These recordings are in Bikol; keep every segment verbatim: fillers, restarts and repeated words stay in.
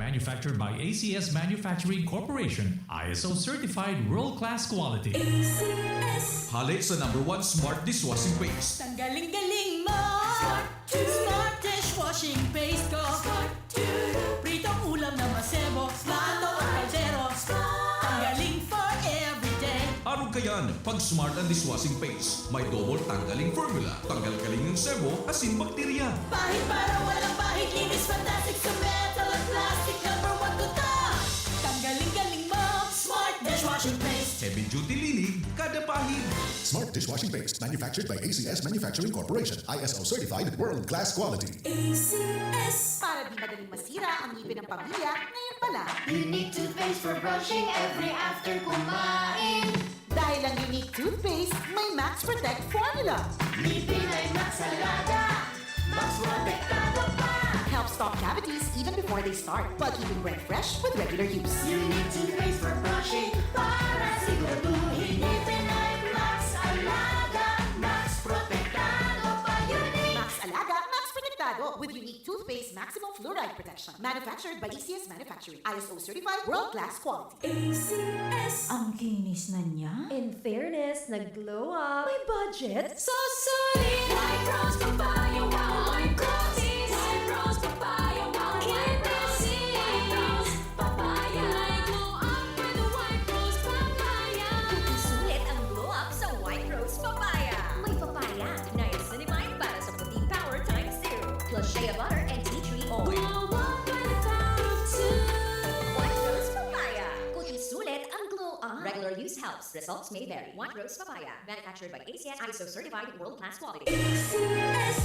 Manufactured by A C S Manufacturing Corporation, I S O certified world-class quality. A C S. Hale sa number one smart dishwashing paste. Tanggaling galing mo. Smart. Smart dishwashing paste ko. Smart. Pritong ulam na masebo. Plato o kaldero. Tanggaling for everyday. Arog kayan, pag Smart ang dishwashing paste, may double tanggaling formula. Tanggal galing ng sebo, asin bakterya. Pahid para walang pahid, linis fantastic sa metal at plastic. Number one ko ta. Tanggaling galing mo. Smart dishwashing paste. Heavy duty linig, kada pahid. Smart dishwashing paste, manufactured by A C S Manufacturing Corporation, I S O certified, world class quality. A C S. Para di madaling masira ang ngipin ng pamilya, ngayon pa lang. Unique toothpaste for brushing every after kumain. Dahil ang Unique toothpaste, may Max Protect formula. Ngipin ay Max Alaga, Max Protektado pa. Help stop cavities even before they start, while keeping breath fresh with regular use. Unique toothpaste for brushing para siguraduhin ngipin ay Max Alaga, Max Protektado pa. Unique. Max Alaga, Max Protektado with Unique toothpaste maximum fluoride protection. Manufactured by A C S Manufacturing. I S O certified, world-class quality. A C S. Ang kinis na niya. In fairness, nag-glow up. May budget? So solid! White Rose Papaya, wow! White Rose! White Rose Papaya, wow! White Rose! White Rose Papaya! May glow up with the White Rose Papaya! Sulit ang glow up sa White Rose Papaya. May papaya, niacinamide para sa puting power times two. Plus shea butter and tea tree oil. Glow up with the power of two. White Rose Papaya. Kuti sulit ang glow up. Regular use helps. Results may vary. White Rose Papaya. Manufactured by A C S, I S O certified, world class quality. A C S.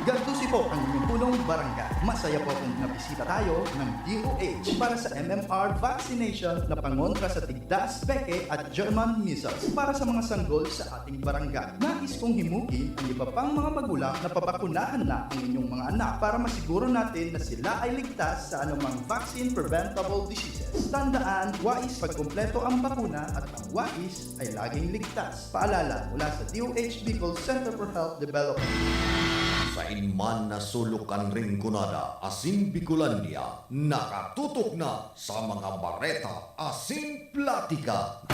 Gantusi po ang inyong punong barangay. Masaya po kung nabisita tayo ng D O H para sa M M R vaccination na pangontra sa tigdas, beke at German measles para sa mga sanggol sa ating barangay. Nais kong himukin ang iba pang mga magulang na pabakunahan na ang inyong mga anak para masiguro natin na sila ay ligtas sa anumang vaccine preventable diseases. Tandaan, wais pagkumpleto ang bakuna at ang wais ay laging ligtas. Paalala mula sa D O H Bicol Center for Health Development. Sain man na sulok kan Rinconada asin Bicolandia, nakatutok na sa mga bareta asin platika.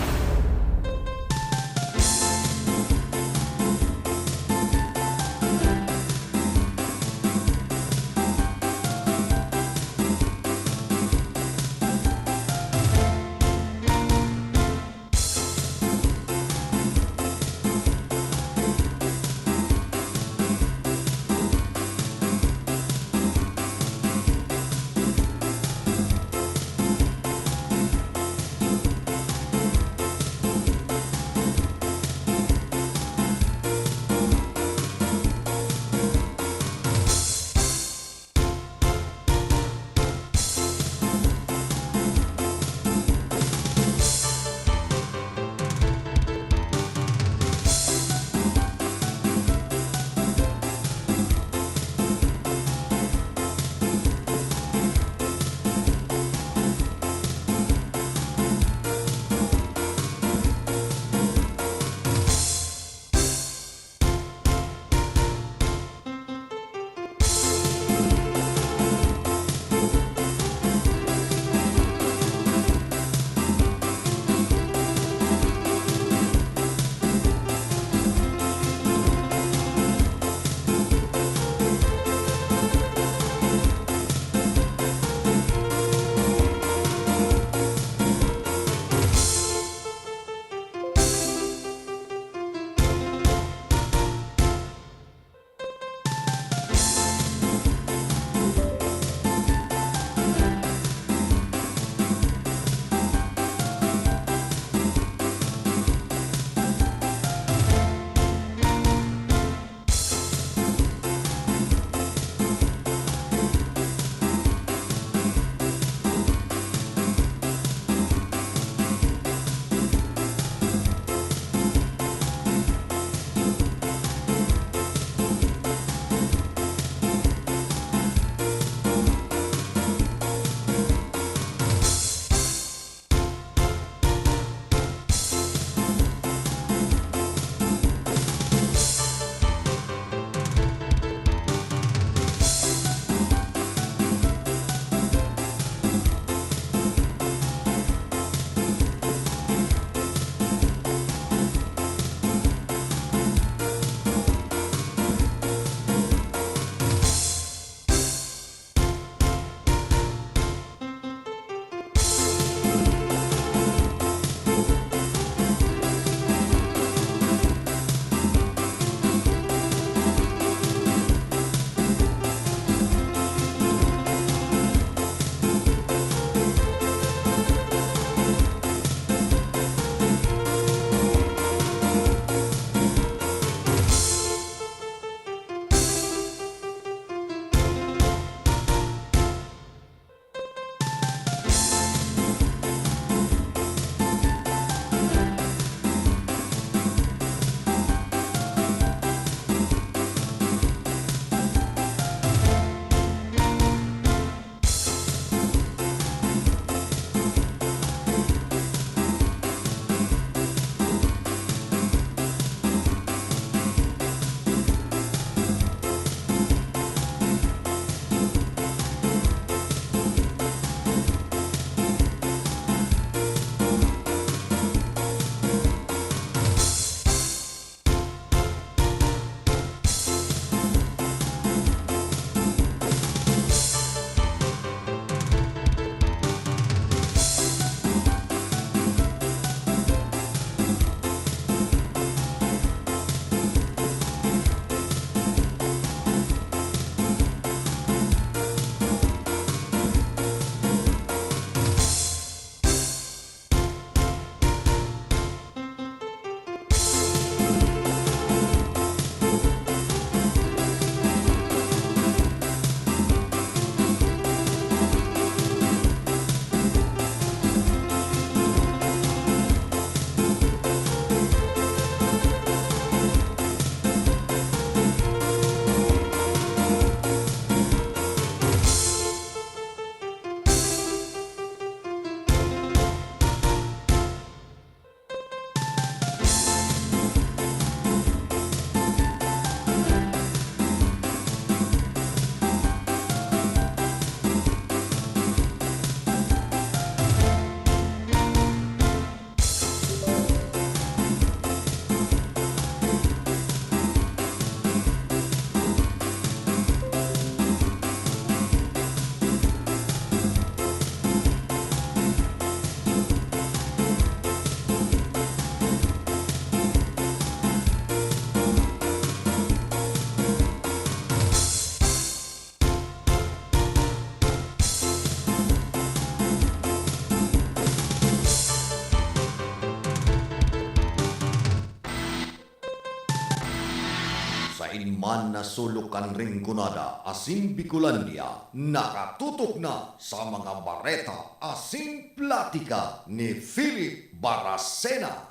Kain man na sulok kan Rinconada asin Bicolandia, nakatutok na sa mga bareta asin platika ni Philip Baracena.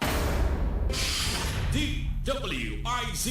D W I Z.